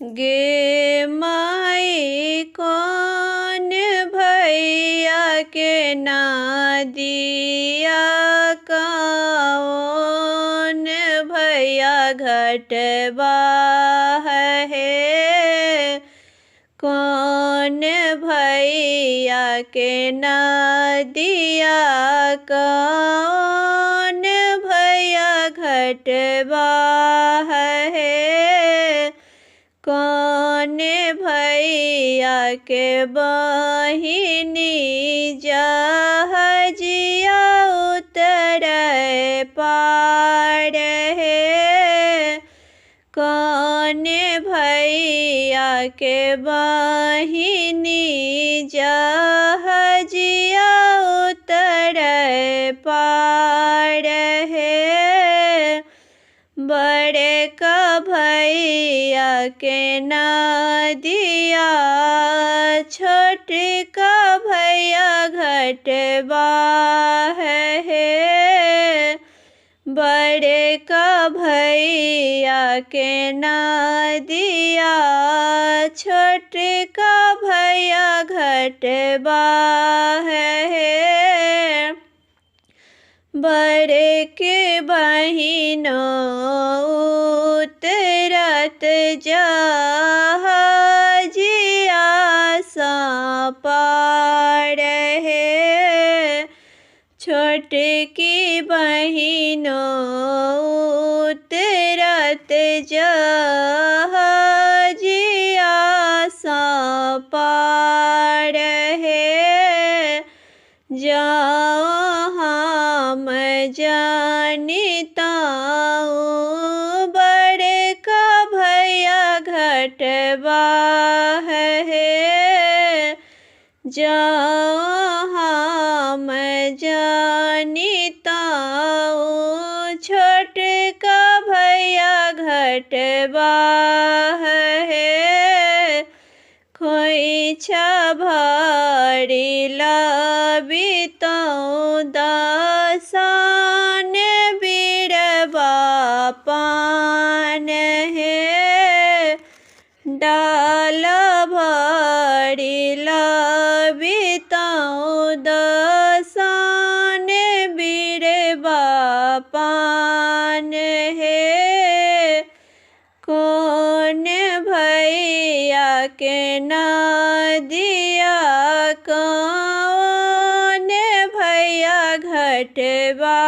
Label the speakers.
Speaker 1: गे माई कौन भैया के नादिया, कौन भैया घटबा है, कौन भैया के नदिया, कौन भैया घटबा है, कौन भैया के बहिनी जहजिया उतर पार है, कौन भैया के बहिनी जहजिया उतर पार है, बड़े का भैया के नदिया, छोट का भैया घटबा है, बड़े का भैया के नदिया, छोट का भैया घटबा है, बड़े के बहिनों उतरत जहाजिया सा पार है, छोट की बहिनों उतरत जहाजिया सा पार है, जाओ हम जानिताऊँ बड़े का भैया घटबा है, जाओ हम जानिताऊँ छोट का भैया घटबा है, खोइछा भरी लबितौँ दासान बिरबा पान है, डाल भरी लबितौँ दासान बिरबा पान है, कौन भैया के नदिया, कौन भैया घटबा